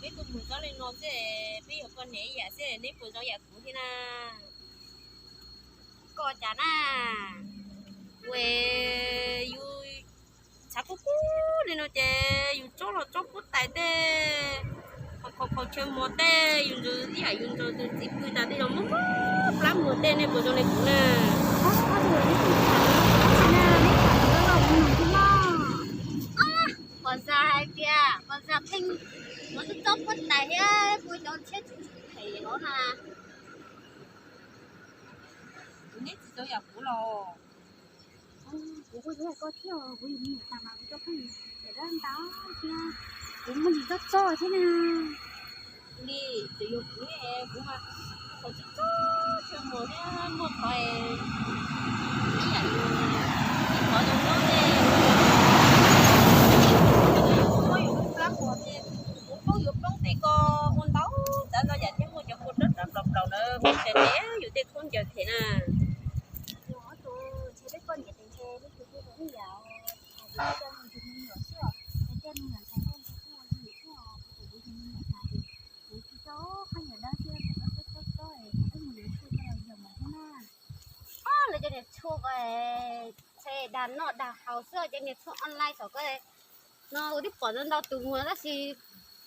Peb tuaj mus txog li no xwb, peb yog poj niam ib yam xwb, neb puas zoo yam kuv thiab na? Koj cas na, ua yus tshav kub kub li no ces yus tsob los tsob puab tais tej, khaus khaus chaw mos tej, yus ntxws ib yam yus ntxws tus txiv pw tas tej los muab muab plab muag tej, nej puas zoo li kuv na? Pom zag hais tias pom zag pheej muab tsob tsob puab tais thiab pua cov tshiab tshum phem hov na. Kuv neb tsis zoo yam kuv los. Kuv kuj zoo yam koj thiab, kuv yus me nyuam tas mas kuv coj pheej yam dab ntau thiab, kuv muaj ntsis txob txob thiab na. Li txawm yog kuv, kuv mas txob txob chaw mos thiab muaj qhov ib yam li qhov zoo zoo tej, muab yus plab muag tej, kuv poob yuav poob tej ko ua ntau tsav ntau yam thiab muaj cov kua dawb dawb plaws plaws ntawd ua rau yus tej khaub ncaws phem na. Yog tus ntshe peb poj niam tes ntshe leej twg kuj zoo ib yam, kuv coj mus yug me nyuam xwb os, yog coj me nyuam ntxhais tuaj ntshe kuj ua li xwb os, kuv tus yug me nyuam ntxhais ces kuv tsis coj khaub ncaws dawb thiab kuv coj tsob tsob tsob es kuv twb mus yuav tshuaj coj los yog mas thiab na. Lawv cov niag tshuaj ko ntshe dag noj dag haus xwb, cov niag tshuaj online xom ko no kuv twb pom ntau ntau tus muag tab sis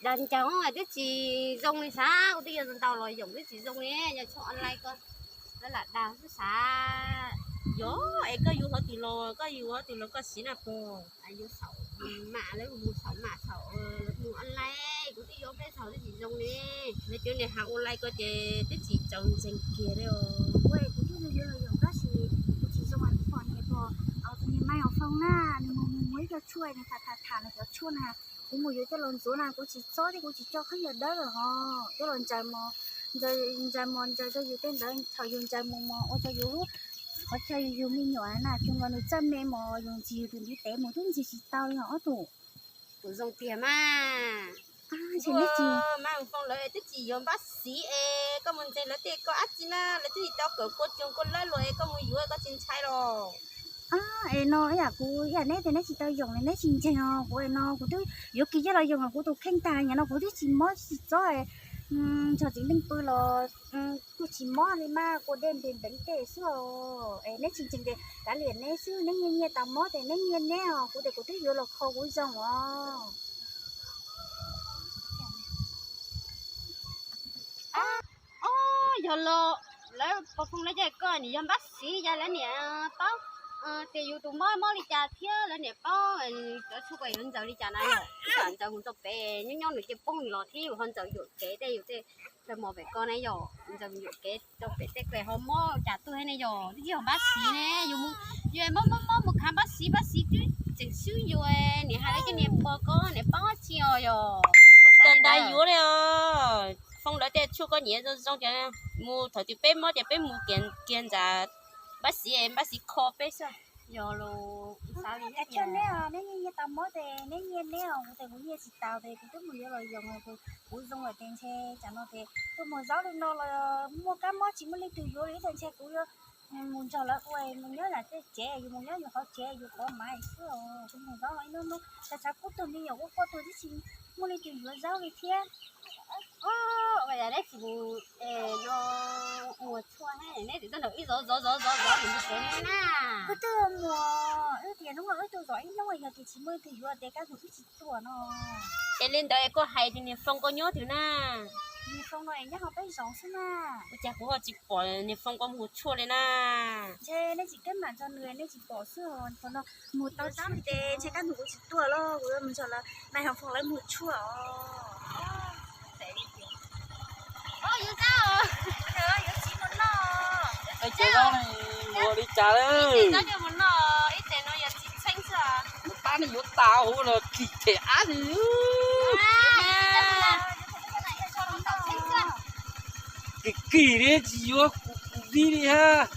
dag ncaws twb tsis zoo li sav, kuv twb yuav ntau los yoom twb tsis zoo li, yog tshuaj online ko lawv lam dag xwb sav. Yog es koj yug hov twg los, koj yug hov twg los koj siv na pog? Yug saum mam, lawv mus saum mam saum mus online, kuv twb yuav peb txhaum twb tsis zoo li. Lawv cov niag hav online ko ces twb tsis txaus ntseeg kiag li os. Kuv twb yuav los yoom tab sis kuv tsis zoo, kuv pom niag pog, tus niag Mai Hauv Foom na, nws mus mus muag ib co tshuaj, nws tham tham tham nws cov tshuaj na, kuv mus yuav coj los ntxuav na, kuv tsis txob thiab kuv tsis coj khaub ncaws dawb lawm hos coj los ntsaws mos, ntsaws mos ntsaws rau yus tej ntawd, thaum yus ntsaws mus mos ua rau yus lub qhov chaw yus yug me nyuam na, tsuas nkaus nws txawj me mos yus ntxig yus tus ntiv tes mus twb ntxig tsis tau li os ob tug. Kuv zoo tiag mas. Mas Foom lawv twb tsis yuav npab xiv es koj mus ntseeg lawv tej ko dab tsi na, lawv twb tsis tau kawm kua cuag kua lab luag es koj mus yuav koj tsis ntshai los? Es no ib yam kuv ib yam neb tias neb tsis tau yoom li neb tsis ntseeg os, kuv no kuv twb yuav kiag coj los yoom os, kuv tus kheej tag nyav no kuv twb tsis mob tsis txob, nrog txiv neej pw los kuj tsis mob li mas kua dej ntev ntev tej xwb os. Es neb tsis ntseeg ces kav liam neb xwb, neb nyiaj nyiaj tau mob ces neb nyiaj neb os, kuv tias kuv twb yuav los kho kuv zoo os. Ob, yog los lawv pog Foom lawv cov ko nim yog npab xiv, yog lawv niam paub tias yus tus mob mob li cas thiab lawv niam paub cov tshuaj ko yuav ntxaws li cas na yom, ib yam ntxaws mus txog pem nyob nyob nws cia poob los thiab yus ho ntxaws yuam kev tej yus tej chaw mos pem ko na yom, ntxaws yuam kev rau pem tej ko ho mob cas tuaj thiab ne yom, twb tsis yog npab xiv ne, yus mus yus mob mob mob mus khav npab xiv, npab xiv twb tseem swb yus, niam hais lawv cov niam pog ko niam paub tsis os yom. Tsis tau yuav li os. Foom lawv tej tshuaj ko nyiam zoo zoo ces mus thaum twg peb mob ces peb mus kiag ntawd, npab xiv npab xiv kho peb xwb. Yog los xav li cas neb os, neb nyiaj nyiaj tau mob ces neb nyiaj neb os, kuv ces kuv nyiaj tsis tau ces kuv twb mus yuav los yoom, kuv zoo lawm ces ntshe tsam no ces tuaj mus zaub li no los muaj kab mob tsis muaj leej twg yuav li, ib txhia ntshe kuv yuav mus nrog lawv ua, mus nyob yam tej tsev, yus mus nyob yus qhov tsev yus qhov maiv xwb os. Kuv mus zaub los ib hnub hnub tshav tshav kub tuag me nyuam kuj quaj tuag twb tsis muaj leej twg yuav zaub li thiab. Ua cas neb tsis mus no ua tshuaj, neb tseem tuaj nrog wb zov zov zov zov zov mus tsev na. Wb twb mus, wb tias hnub no wb tuaj zov ib hnub, yog tias tsis muaj leej twg yuav ces kaj ntug wb tsis tuaj no. Es li ntawd koj hais tias niag Foom ko nyob twg na? Niag Foom no es nyob hauv peb zos xwb na. Ua cas kuv ho tsis pom niag Foom ko mus tshuaj li na? Ntshe nej tsis keb mam nrog nws nej tsis pom xwb os, thaum no mus tau tshuaj ces ntshe kaj ntug kuv tsis tuaj los kuv yuav mus nrog lawv Mai Hauv Foom lawv mus tshuaj os. Yuav txiv mus noj, mus ua li cas lawm? Ib txhia no yog txiv txheeb xwb. Mus pab nej yuav tas huv los kim them ab li. Kim kim li tsis yuav kuv vib li hab.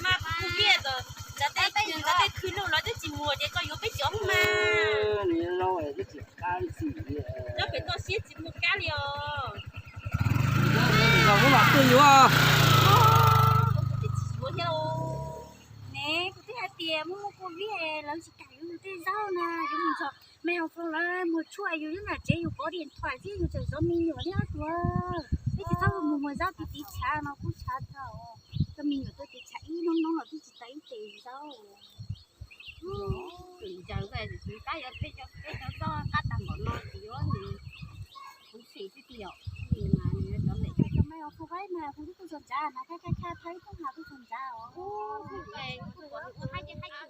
Mas kuv vib, ntshav tej khw luj los twb tsis muag ces koj yuav peb cov mas. Nyob pem toj siab tsis muaj kab li os. Los kuv mam tuaj yuav. Kuv twb tsis yuav thiab. Ne kuv twb hais tias muaj muaj kua vib lawv tsis kam yuav nws tej zaub na, yuav mus nrog Me Hauv Foom lawv muag tshuaj yus nyob nram tsev yus kov diam thuam xwb yus tseem zov me nyuam thiab tuag. Peb tsis txhob mus muag zaub tiv tiv tshav no kuj tshav dhau. Coj me nyuam tuaj tiv tshav ib hnub hnub los twb tsis tau ib tes zaub. Tus ntsaws tab yog peb cov zaub qab tag npaum no tsis yuav nws, kuv sim xwb tiag. Cov me Hauv Foom, me Hauv Foom twb tuaj txog ntsav na, khaj khaj khaj thab ib tug hav tuaj txog ntsav os. Ua haib ces haib,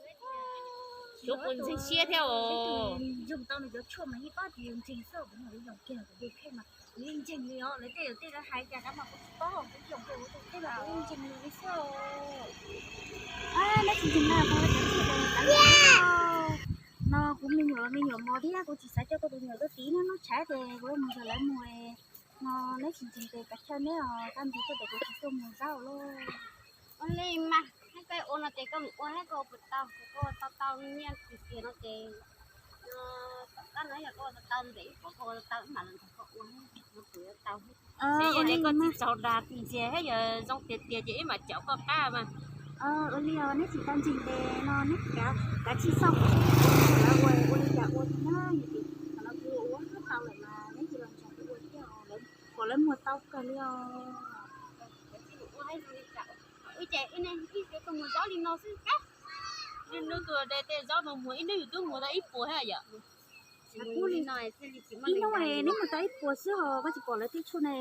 xyov puas ntseeg siab thiab os. Yoog tau nws cov tshuaj mas yeej paub tias yus ntseeg xwb, kuv mas kuv yoog kiag kuv yeej kheej mas kuv yeej ntseeg li os. Lawv tej yam tej lawv hais cas kav mas kuv tsis paub, kuv yoog kiag kuv tej mas kuv yeej ntseeg li xwb. Neb tsis ntseeg na, no kuv me nyuam, me nyuam mos thiab kuv tsis xav coj kuv tus me nyuam tuaj tiv neb lub tshav ces kuv mus nrog lawv mus. No neb tsis ntseeg ces kav chawj neb os, kaj ntug tuaj ces kuv tsis tuaj mus zaub lauj. Ua li mas, neb koj ua no ces koj mus ua neb koj puas tau, koj ua tau tau nyiaj tiag tiag no ces, tom qab no yog koj ua tau tau ntev ib puas koj ua tau ib mam los nrog koj ua, no kuv yuav tau. Ua li koj tsis txaus dag ntxias thiab yog zoo tiag tiag ces ib mam caum koj qab mas. Ua li os, neb tsis tau ntseeg ces no neb kav tsij xauj kuv, kuv ua ua li cas ua no, yog tias thaum no kuv ua tau lawm mas neb cia li los nrog kuv ua thiab, kom lawv muag tau kawg li os. Ua ces ib hnub ib hnub tus muag zaub li no xwb kab. Ib hnub tus de tej zaub no muag, ib hnub yus twb muag tau ib puas thiab yom. Ib hnub neb muag tau ib puas xwb ho koj tsis pom lawv tej tshuaj na,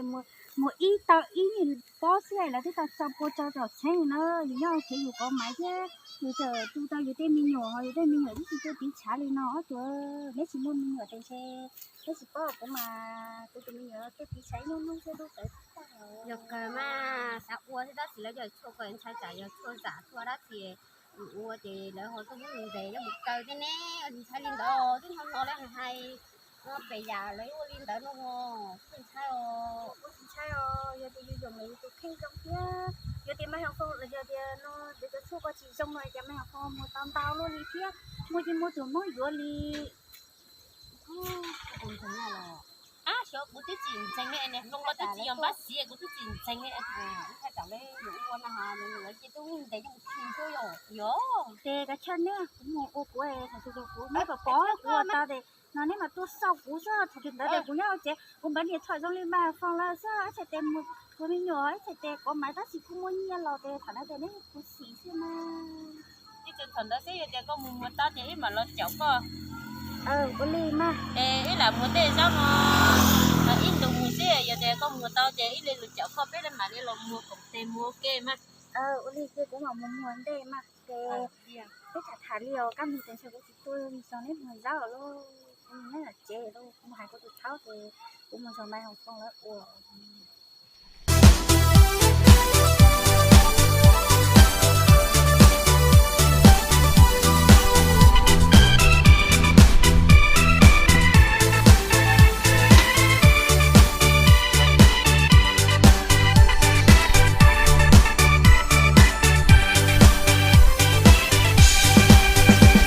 muag ib tau ib pob xwb lawv twb tau tso pua tso tom tsheb na. Yus nyob tsev yus kov maiv thiab yus txawm tu tau yus tej me nyuam, yus tej me nyuam twb tsis tuaj tiv tshav li no ob tug. Neb tsis muaj me nyuam ces ntshe neb tsis paub, kuv mas kuv tus me nyuam tuaj tiv tshav ib hnub hnub xwb lub tawv tag. Yog kawg mas xav ua thiab tab sis lawv cov tshuaj ko ntshai tsam yog tshuaj zam tshuaj dab tsi ua ces lawv ho tuaj muab ntes coj mus kaw thiab ne. Ntshai li ntawd twb hnov hnov lawv hais, pem yam lawv ua li ntawd no, kuv ntshai os. Kuv tsis ntshai os, yog tias yus yoom lawm yus tus kheej zoo thiab yog tias Maiv Hauv Foom los yog tias no lawv cov tshuaj ko tsis zoo no ces Maiv Hauv Foom muag tau ntau luaj li thiab muaj yeej muaj tus muab yuav li. Ab, xyov kuv twb tsis ntseeg li, Foom koj twb tsis yog npab xiv kuv twb tsis ntseeg li. Ces kav chawj neb, kuv mus ua kuv, neb pom pom kuv ua tau ces no neb mam tuaj xauj kuv xwb. Thaum ntawd ces kuv nyob hauv tsev kuv npaj niam tham zoo li Maiv Hauv Foom lawm xwb, ib txhais tes mus hu me nyuam, ib txhais tes kov maiv tab sis kuj muaj nyiaj los ces thaum ntawd ces neb kuv xim xwb mas. Ib txhais thaum ntawd xwb yog tias koj mus muag tau ces ib mam los caum koj. Ua li mas. Es ib lam muag tej zaub no ib ntus mus xwb, yog tias koj muag tau ces ib li los caum koj peb mam li los muag koom tes mus ua ke mas. Ua li ces kuv mam mus muag ntej mas ces peb tham tham li os, kaj ntug ces ntshe kuv tsis tuaj nrog neb muag zaub lauj, kuv mus nyob tom tsev lauj, kuv mus hais kuv tus thaub ces kuv mus nrog Maiv Hauv Foom lawv ua.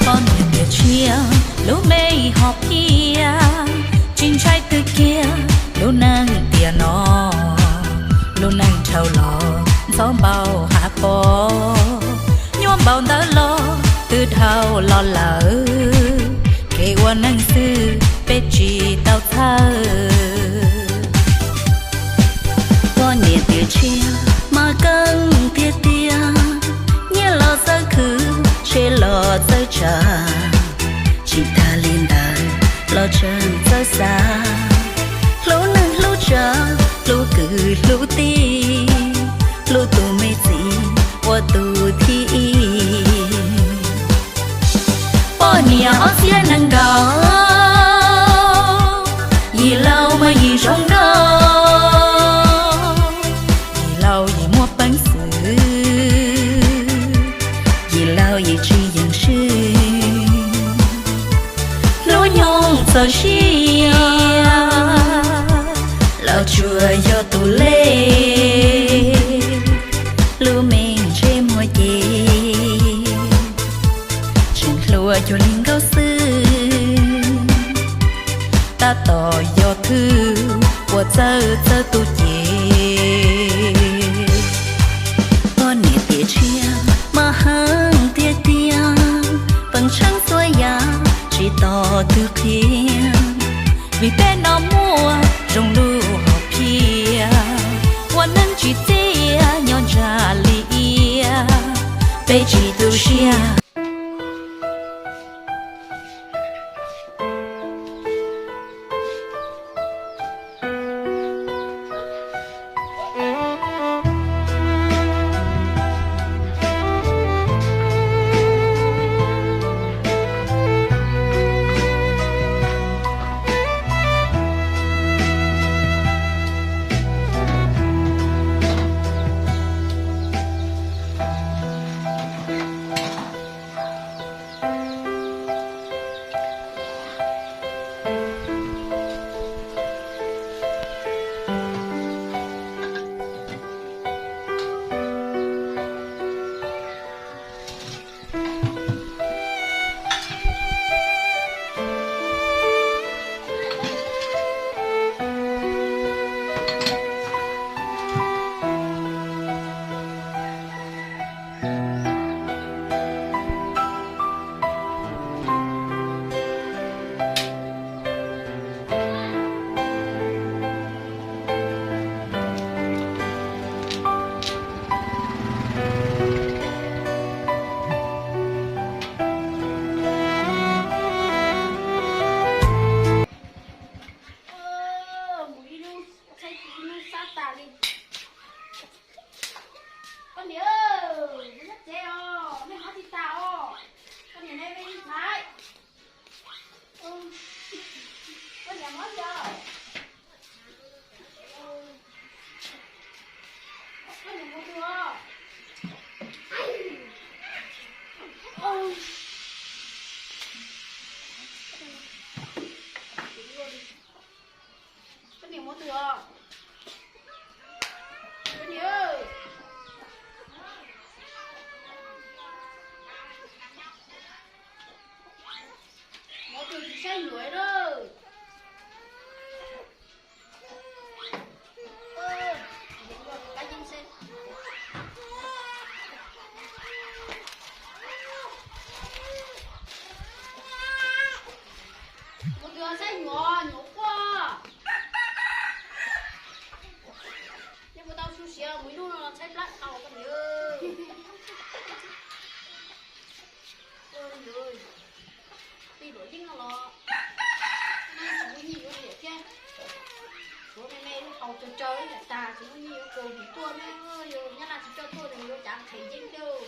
Poj niam tiam tshiab lub me ho phiaj, tsis ntshai twg kiag lub neej tiam no. Lub neej dhau los ntxhov npaum hav pob, nyuaj npaum ntawd los twb dhau los lawm, kev ua neej xwb peb tsis tau txhawj. Poj niam tiam tshiab mas keej tiag tiag, nyiaj los txawj khwv, tsheb los txawj tsav, tsis tas li ntawd los tseem txawj xav, hlub neej hlub tsav, hlub kwv hlub tij, hlub tus me txiv ua tus thib ib. Poj niam ob txhiab nees nkaum, yim laus mas yim zoo nkauj, yim laus yim muaj peev xwm, yim laus yim tsis yeem swb. Hnub nyoog txaus siab los tsuas yog tus lej, lub me ntsej muag ces tseem hluas cuag li nkauj xwb, tab tom yog thwj uas txawj txawj tu cev. Poj niam tiam tshiab mas heev tiag tiag, feem tsheej txhua yam tsis Tos twg qhia, vim peb no muaj zoo lub hom phiaj, ua neej tsis txiaj nyob ntsaj li iab, peb tsis tu siab. Mus ib lub txhaib ib lub sab tas li. Koj niam, mus nyob tsev os, nej hov tsis tas os. Koj niam, nej ve ntxhais. Koj niam mob yog? Koj niam mus twg os? Koj niam mus twg os? Koj niam, mus twg tsis saib nyuam lawm. Mus twg saib nyuam, nyuam quaj. Nej puas tau su siav mus ib hnub no los tshaib plab tau koj niam. Tij luam yeeb no los tsis muaj nyiaj yuav liam thiab. Tshuav me me lub hau tsawg tsawg ib yam tag, tsis muaj nyiaj yuav kaus hniav tuaj na, yog nyab laj tsis coj tuaj nws yuav cav qhev yeeb thiab.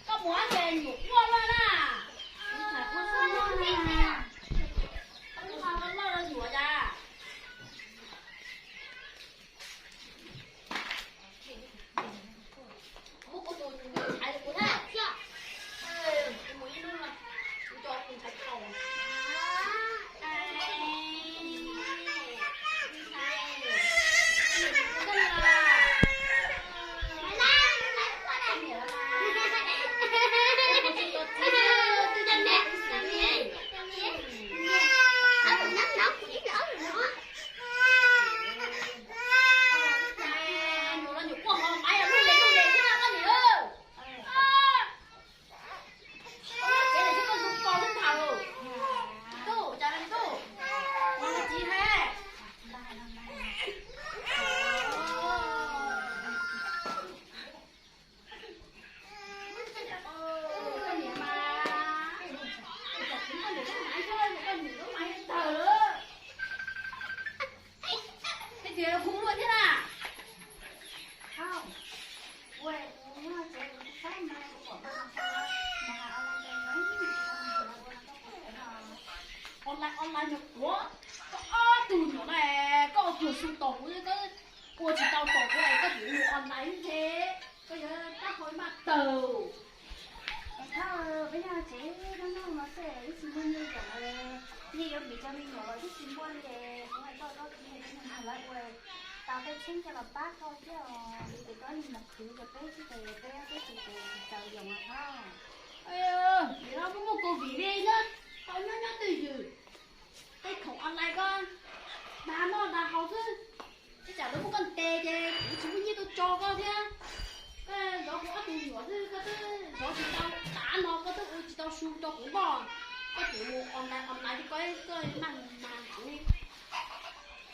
Koj mus ces nyuam quaj loj na. Koj lub hau loj loj nyuam cas. Muab kuv tus ntxhais kuv na. Kuv mus ib hnub no, kuv coj kuv ntxhais tau. Ua kuv nyob tsev kuv saib mas kuv pom mas mas Online nyuam qhuav, koj ob tug nyuam no, koj ua cuag su tos kuv, koj ua tsis tau tos kuv es koj tseem mus online nthe, koj yuav rab hau maj tawg. Thawj peb nyob tsev noj noj no xwb, ib tsis muaj nyiaj yom, nyiaj yuav vim cov me nyuam los twb tsis muaj li. Kuv hais koj, koj txiv hais rau lawv ua tau tej txheeb coj los pab koj thiab os. Ces koj nim mus khwv rau peb xwb ces peb ob peb tug ces tsis txaus yoos os. Vim no muaj muaj covid li na, tau nyob nyob twj ywm, tej khoom online koj dag noj dag haus xwb. Ib tsam lawv muab koj ntes ces kuv tsis muaj nyiaj tuaj tso koj thiab. Koj zov kuv ob tug nyuam xwb, koj twb zov tsis tau, tav no koj twb ua tsis tau su rau kuv noj, koj tseem mus online online li koj, koj mag mag kuv,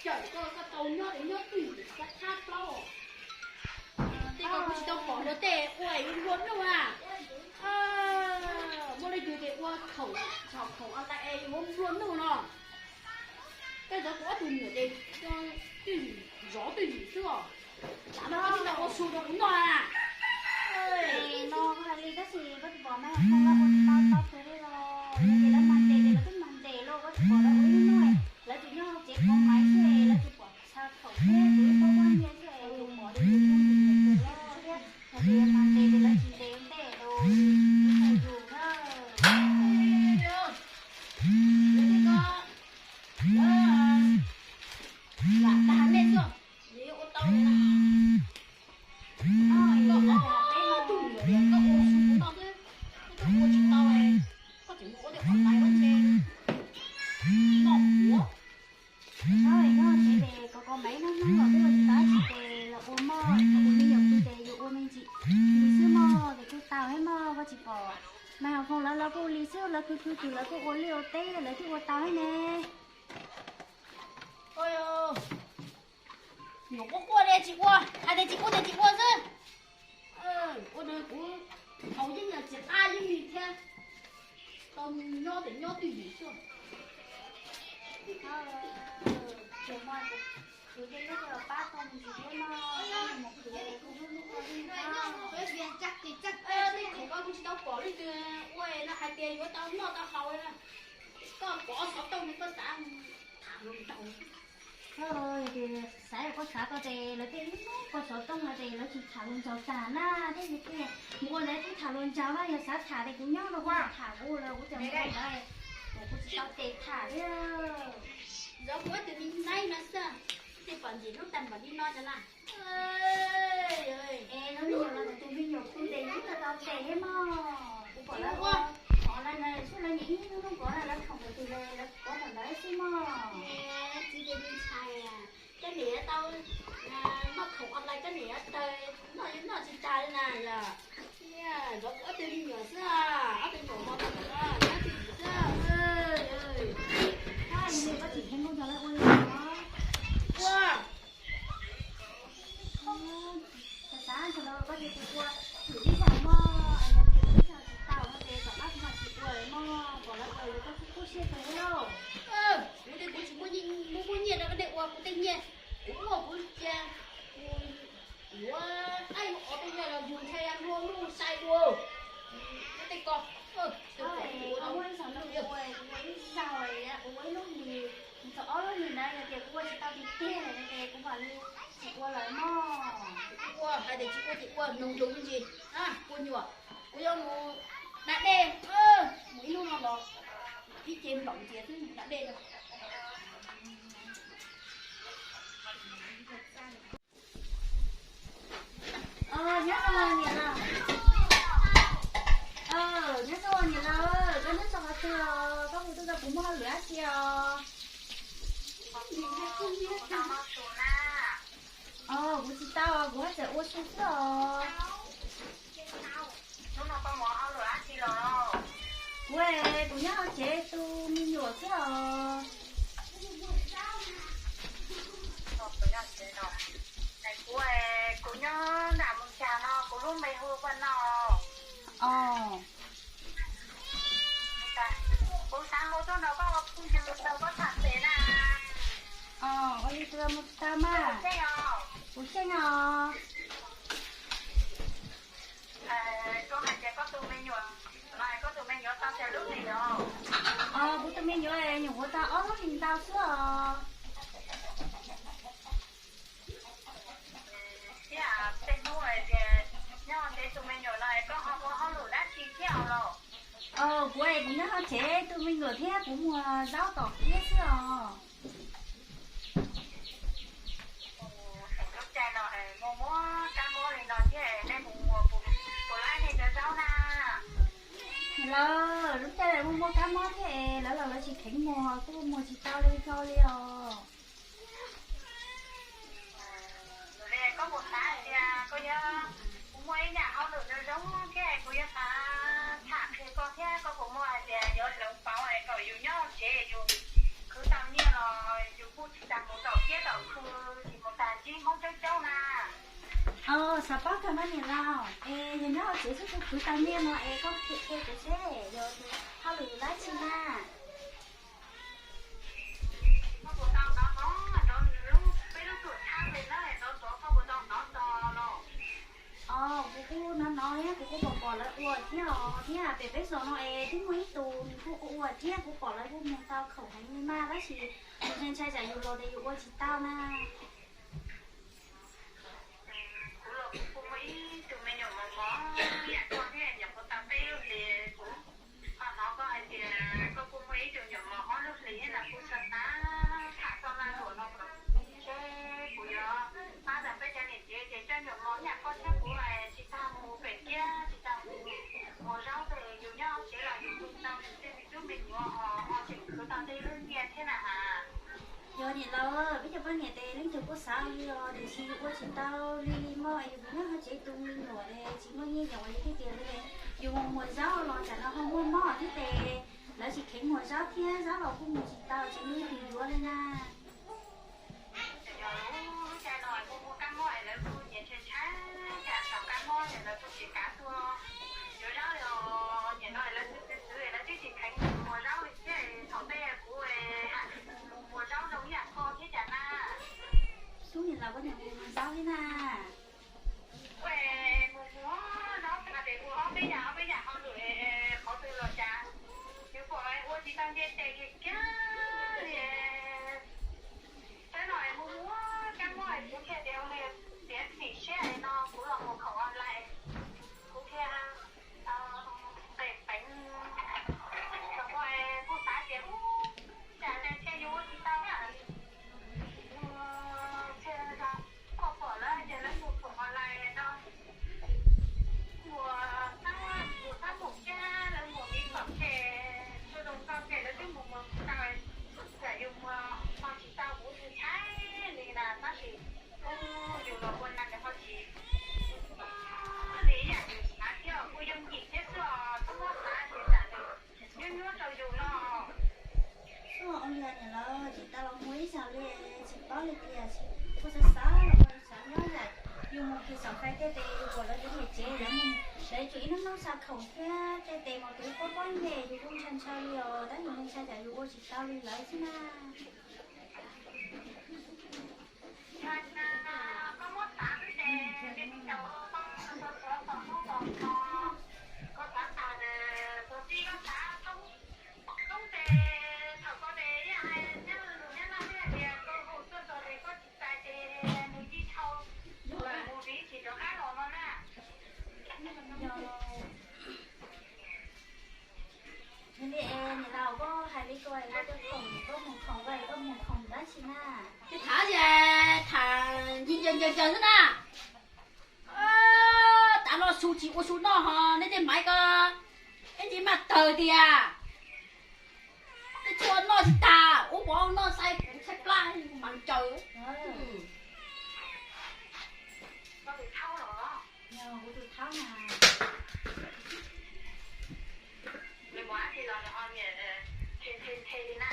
cawm koj, koj tau nyob es nyob twj ywm thab plaub. Tej ko kuv tsis tau pom luag tej ua yuav nplua nuj na. Muaj leej twg ces ua khoom, txhom khoom online es yuav nplua nuj no. Koj zov kuv ob tug nyuam ces twj ywm, zov twj ywm xwb os. Tav no koj tsis tau ua su rau kuv noj na. No kuv hais li tab sis koj tsis pom mas, ua tsis tau tau kawg li los yog ces lawv mag ntes ces lawv twb mag ntes los koj tsis pom lawv ua ib hnub, lawv tseem nyob tsev kov maiv xwb, lawv tsis pom txha khaum thiab, kuv ib pob pob nyiaj xwb es yus pom li yus hnub yus nyiam kawg los thiab, yog tias mag ntes ces lawv tsis ntes ua ntej los yus txhawj yus na. Lam dag nej xwb, nws yuav ua tau li na. Koj ob tug nyuam, koj ua su kuv noj xwb, koj ua tsis tau, koj tseem mus ua tej online ua ntshe noj kuv. Koj tsev ces kov kov maiv hnub hnub los twb ua tsis tau dab tsi ces los ua mog, thaum kuv me nyuam pw ces yus ua me ntsis li xwb mog, ces kuj tau thiab mog, koj tsis pom. Mas hauv khoom lawv, lawv kuj li xwb, lawv khwv khwv tus lawv kuj ua liaj ua teb, lawv twb ua tau thiab ne. Nyuam quaj quaj li tsis ua, hais tias tsis ua ces tsis ua xwb. Ua rau kuv haus yeeb yam tsis qab yeeb li thiab. Tau nyob ces nyob twj ywm xwb. Ces muaj khwv tej lub los pab tau me ntsis thiab no, mus khwv kuv lub lub ua li no. Koj kuj tsis tau pom leej twg ua no hais tias yuav tau noj tau haus na. Koj pov xov tooj koj xav tham hluas nraug. Xav koj xav koj ces lawv tej hnub koj xov tooj no ces lawv tsis tham hluas nraug tag na, thiab yus kuj mus ua ntawd twb tham hluas nraug na, yog xav tham ces kuv nyob rau kuv tham kuv lawm, kuv cov mus ua ntawd, kuv tsis tau tes tham thiab. Zov kuv tus me nyuam no xwb, tej pom ntsis hnub tag npaum li no na. Es lub me nyuam no tus me nyuam kuv tes ib tug tau tes thiab mog, kuv pom lawv ua, pom lawv na, xub lawv nyiam ib hnub hnub pov na, lawv khoom tus tus lawv pov tom ntawd xwb mog. Txiv ces ntshai, koj niam tau noj khoom online, koj niam tawg noj, noj tsis tag li na yom. Zov kuv ob tug me nyuam xwb, ob tug nyuam mos mos nyob twj ywm xwb. Koj tsis heev npaum nrog lawv ua li no. Ua Xav xav ntshai los koj ces tus ua, chwm ib zaug mog, yog chwm ib zaug tsis tau no ces tom qab kuv mam tsis ua lawm mog, pom lawv ua lawv koj kuj kub siab kawg li lauj. Kuv tej kuv tsis muaj, muaj muaj nyiaj rau koj nej ua kuv tej nyiaj, kuv muaj kuv cia, kuv yuav qaib yuav qos tej nyiaj los yus ntshai nplua nuj sai dua. Kuv tej ko, kuv muaj ib zaug no kuv ua, kuv ua ib zaug, kuv ua ib lub hlis, txog ob lub hlis ntawd yog tias kuv ua tsis tau tiag tiag lawm no ces kuv mam li tsis ua lawm mog. Kuv ua hais tias tsis ua ces ua noog yus me ntsis, ua nyuam, kuv yuav mus da dej, mus ib hnub no los ib ce nplaum ntxias xwb mus da dej no. Nyob zoo niam laus. Nyob zoo niam laus, koj nyob rau qhov twg os? Koj hu tuaj rau kuv muaj hauj lwm dab tsi os? Kuv tsis tau, kuv haj tseem ua su xwb os. Kuv, kuv nyob hauv tsev tu me nyuam xwb os. Kuv, kuv nyob nram Moos Cas no, kuv lub npe hu Vaj Noj. Kuv xav hu tuaj nrog koj ua phooj ywg, koj tham pem na. Ua li tus mus tau mas. Kuv xyeej os. Koj hais tias koj tus me nyuam, koj tus me nyuam tau xya lub hlis os. Kuv tus me nyuam nyuam qhuav tau ob lub hlis ntau xwb os. Thiab tej hnub hais tias nyob tsev tus me nyuam no es koj ho ua hauj lwm dab tsi thiab os los? Kuv es kuv nyob hauv tsev tus me nyuam thiab kuv muag zaub tom kiab xwb os. Lub caij no muaj muaj kab mob li no thiab nej mus muag puas laib nej cov zaub na? Lawv, lub caij muaj muaj kab mob thiab es lawv los lawv tsis kheev muag, kuj muag tsis tau li hlo li os. Koj puas xav tias koj yog, kuv muaj ib yam hauj lwm zoo zoo thiab kuv yuav xav tham qhia koj thiab, koj puas muaj hais tias yuav hloov pauv kom yus nyob tsev yus khwv tau nyiaj los yus kuj tsis tas mus tom kiab tom khw, tsis mus tas ntsib Hmoob coob coob na? Xav paub kawg mas niam laus, es yog nyob hauv tsev xwb kuv khwv tau nyiaj no es koj qhia kuv seb yog hauj lwm dab tsi na? Koj puas tau hnov hnov rau lub, peb lub tuam txhab li na, hnov rau koj puas tau hnov txog los? Kuv kuj hnov hnov thiab kuv kuj pom pom lawv ua thiab os, thiab pem peb zos no es twb muaj ib tug nws kuj ua ua thiab kuv pom lawv kuj muag tau khoom heev li mas, tab sis kuv ntshai ntshai tsam yus los ces yus ua tsis tau na. Kuv los kuv kuj muaj ib tug me nyuam mos mos yam koj thiab, nyuam qhuav tau peb lub hlis, kuv ho hnov koj hais tias koj kuj muaj ib tug nyuam mos ob lub hlis thiab no, kuv xav xav tham txog lag luam no kom seb kuv yuav pab tau peb cov niam tsev ces coj nyuam mos yam koj thiab kuv tsis tau mus pem kiab tsis tau mus muag zaub ces yus nyob tsev los yus kuj tau yus tej me tub me nyuam ho tseem khwv tau tej lub nyiaj thiab na has. Yog niam laus, peb cov poj niam ces leej twg kuj xav li os, tiam sis yus ua tsis tau li li mog, yus mus nyob hauv tsev tu me nyuam es tsis muaj nyiaj yom, yus thiaj tias yus mus muag zaub los tsam no ho muaj mob thiab ces lawv tsis kheev muag zaub thiab zaub los kuj mus tsis tau, tsis muaj leej twg yuav li na. Lub caij no kuj muaj kab mob es lawv kuj nyias ntshai ntshai cas tau kab mob ces lawv kuj tsis kav tuaj yuav zaub li os. Nim no lawv xwb xwb xwb lawv twb tsis kheev mus muag zaub li thiab, thaum tej kuv mus muag zaub zoo ib yam koj thiab cas na. Tub niam laus, koj niam mus muag zaub thiab na? Kuv mus muag zaub tag ces ua ob peb yam ob peb yam hauj lwm qhov twg los cas yus pom ua tsis tau nce tes kiag li. Teb no mus muag kab mob kuv thiaj tias tiav txim siab no kuv los mus khoom online, kuv thiaj nqes peev. Thaum ko kuj xav tias ub, cas cas thiaj yuav ua tsis tau na. Thiaj pom lawv hais tias lawv mus khoom online no, mus tab mus thiab lawv mus ib kom ces tsuas zoo nkauj ces lawv twb mus mus tsis tau, tsam yus mus ho tsis tau kuv ntshai li na, tab sis kuj yus los ua na ces ho tsis li yam yus xav thiab kuj yooj yim thiab xwb os, txhob muab xav tias tsam nws nyuaj nyuaj rau yus no. Ua li niam laus, tsis tas los mus ib zaug li, tsis paub li tias kuj xav xav los ua li xav nyob yam yus mus kis xom fais tej tes yus pom lawv cov niam tsev lawv mus, lawv tsum ib hnub hnub xa khoom thiab tej tes mus twv pob pob nyiaj yus kuj ntshai ntshai li os, tab yus ntshai tsam yus ua tsis tau li lawv xwb na. Koj muab xav xwb ces, koj xav tas, koj tib koj xav toob, toob ces thaum ko ces yog hais nyob lus nyob laj thiab tias koj hu tuaj txog ces koj tsis txais ces nws yeej dhau, mus viv tsis rov qab los no na. Yog li es niam laus, koj hais li ko es koj cov khoom, koj mus khoom, koj mus khoom dab tsi na? Ces tham, tham ncaws ncaws ncaws xwb na. Tav no su tsis ua su noj ho neb tej maiv ko, ib ntsis maj tawg tiag. Tej tshuaj noj tsis tag, ub pov noj xaib kuv tshaib plab mas ncaws. Kuv tus thaub na. Nws mus dab tsi los nws ho nyiam nthe nthe li na?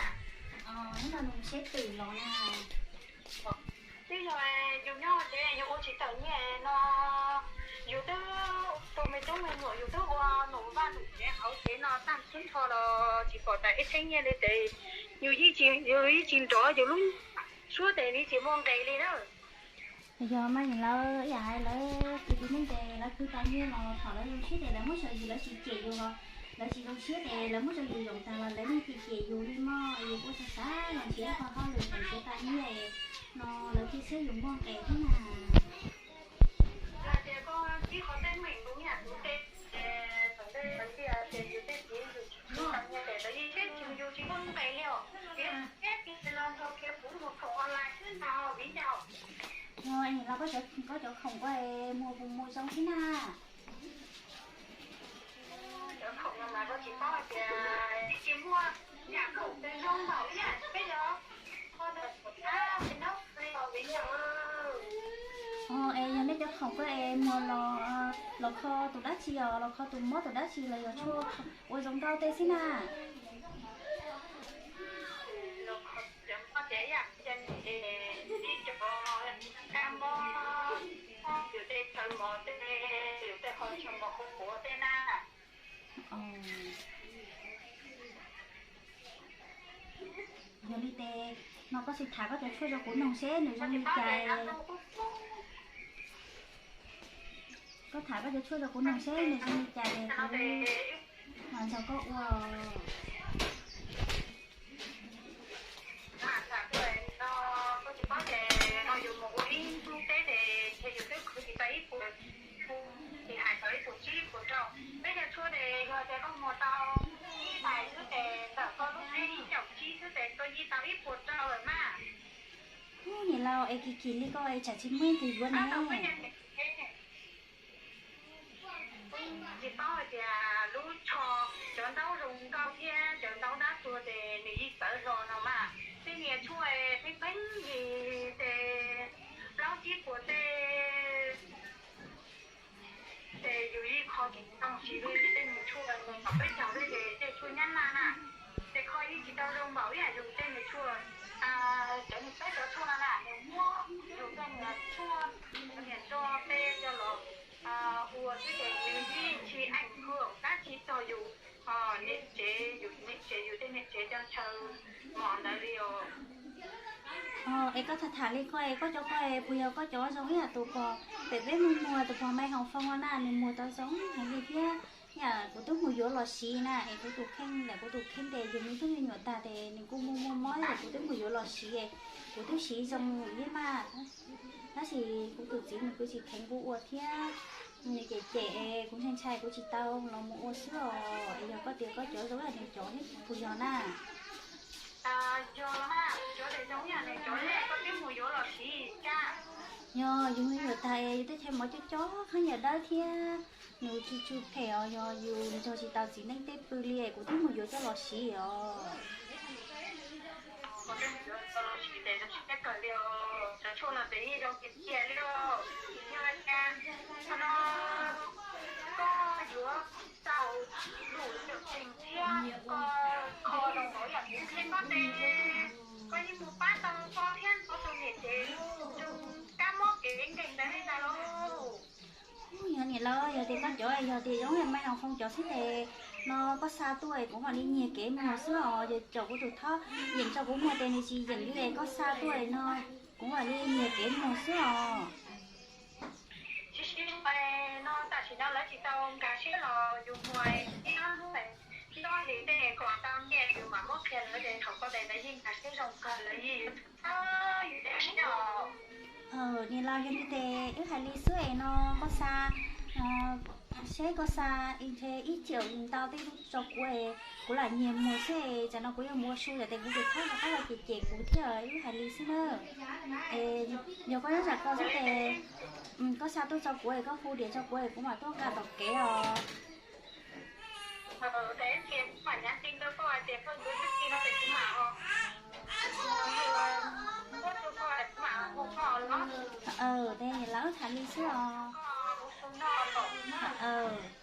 Hnub no nws mus saib twm los na. Twb yog yus nyob tsev yus ua tsis tau nyiaj no, yus twb, tus me tub me nyuam yus twb ua num vaj num tsev hauv tsev no tag xub nrho los tsis pom tas ib txheeb nyiaj li ces yus yeej tsis, yus yeej tsis nrov yus lub suab tes li tsis muaj nqis li na. Yog mas lawv ib yam hais lawv kwv tij neej ces lawv khwv tau nyiaj los thaum lawv zoo siab ces lawv muab xyaw yus, lawv tsis cem yus los Lawv tsis zoo siab ces lawv muab rau yus yoom tag los lawv yeej cem cem yus li mog, yus kuj xav xav los nrhiav qhov hauj lwm nrhiav tas ib yam no lawv thiaj saib yus muaj nqis thiab na. Yog tias koj tib qhov teeb meem ntawm yus tej, thaum ntej tias yus tej txiv yus tsis tau nyiaj ces lawv yeej saib yus tsis muaj nqis li os. Tias thiab tig los nrog kiag kuv mus khoom online xwb ntag viv ncaus. Yog es los koj cov khoom koj es muag puas muag zoo thiab na? Cov khoom no mas koj tsis paub hais tias tsis muaj yam khoom twg zoo npaum ib yam peb cov khoom no li os viv ncaus. Es yog nej cov khoom koj es muag los, los kho tus dab tsi os, los kho tus mob tus dab tsi los yog tshuaj ua zoo nkauj tej xwb na? Cov mob ces ib yam li cov kab mob, yus tej chaw mos tej, yus tej qhov chaw mos qhuav qhuav tej na. Yog li ces no koj sim tham koj cov tshuaj rau kuv noog seb nws zoo li cas. Koj tham koj cov tshuaj rau kuv noog seb nws zoo li cas es kuv mam nrog koj ua. Koj tsis paub ces no yus mus ua ib hnub teb ces yus twb khwv tsis tau ib puas, tsis hais tau ib puas tsib ib puas rau. Peb cov tshuaj ces yog tias koj muag tau ib tais xwb ces ntawm koj lub teb ib caum tsib xwb ces koj yeej tau ib puas rau lawm mas. Ub, niam laus es kim kim li koj es tsam tsis muaj ib tug yuav ne. Tsis paub hais tias lub tsho, cov ntaub zoo nkauj thiab cov ntaub dab tuag ces nws yeej txawv hlo no mas. Tej niag tshuaj pheej pheeb yig ces plaub tsib puas tej, ces yus yeej kho tsis tau siv li tej niag tshuaj tom peb caug tej, tej tshuaj nyab laj na. Ces kho yeej tsis tau zoo npaum ib yam yus tej niag tshuaj, cov niag peb cov tshuaj no na, nws muab yus tej niag tshuaj, cov niag nrog peb cov los ua xwb ces nws yeej tsis eem hwm dab tsi txog yus niam tsev, yus niam tsev, yus tej niam tsev cov chaw mos ntawd li os. Es koj tham tham li koj es koj cov koj es puas yog koj cov zoo ib yam tus pog pem peb mus muag tus pog Maiv Hoos Foom no na, nws muag tau zoo heev li thiab. Yam kuv twb mus yuav los siv na es kuv tus kheej ntawm kuv tus kheej ces yus me tub me nyuam tag ces nws kuj muaj muaj mob es kuv twb mus yuav los siv es kuv twb siv zoo li mas. Tab sis kuv tus txiv nws kuj tsis kheev kuv ua thiab, nws cem cem es kuv ntshai ntshai kuv tsis tau los mus ua xwb os. Es yog koj tias koj cov zoo yam nws cov thiab puas yog na? Yog mas, cov zoo yam nws cov koj twb mus yuav los siv cas? Yog yus me nyuam tag es yus tej chaw mos coob coob khaub ncaws dawb thiab nws tsis tsw phem os, yog yus nrog tsis tau txiv neej tej pw li es kuv twb mus yuav coj los siv os. Cov tshuaj no ces yeej zoo tiag tiag li os. Yog cas qhov no koj yuav tau lus lwm tus thiab koj kho los ntawd yam kuv qhia koj ces koj yeej mus pab tau koj thiab koj tus niam tsev zoo kab mob kev nkeeg ntawd li ntawd lauj. Yog niam lawv, yog tias koj cov yog tias zoo yam Maiv Hoos Foom cov xwb ces no koj xa tuaj es kuv mam li nyiag kev muag xwb os. Yog caum kuv tus thob yeem rau kuv muag ces nws tsis yeem li es koj xa tuaj no kuv mam li nyiag kev muag xwb os. Tsis sib no tam sim no lawv tsis tau nkag siab los yus muag ib hnub ib hnub hlis tej kom tau nyiaj yus mam muab qhia lawv ces thaum koj tes lawv yeej nkag siab zoo kawg lawv yeej Niam laus, yog li ces wb hais li xwb es no koj xa, seb koj xa ntshe ib tsiam ntau tej tso kuv es kuv lam nyiag muag xwb es tsam no kuv yuav mus ua su yom, ces kuv tus thob rov qab los cem cem kuv thiab, wb hais li xwb na. Es yog koj nyob tsam koj xwb ces koj xa tuaj tso kuv es koj hu diam tso kuv es kuv mam tuaj nqa tom kev os. Aws, ces lawv tham li xwb os. Aws.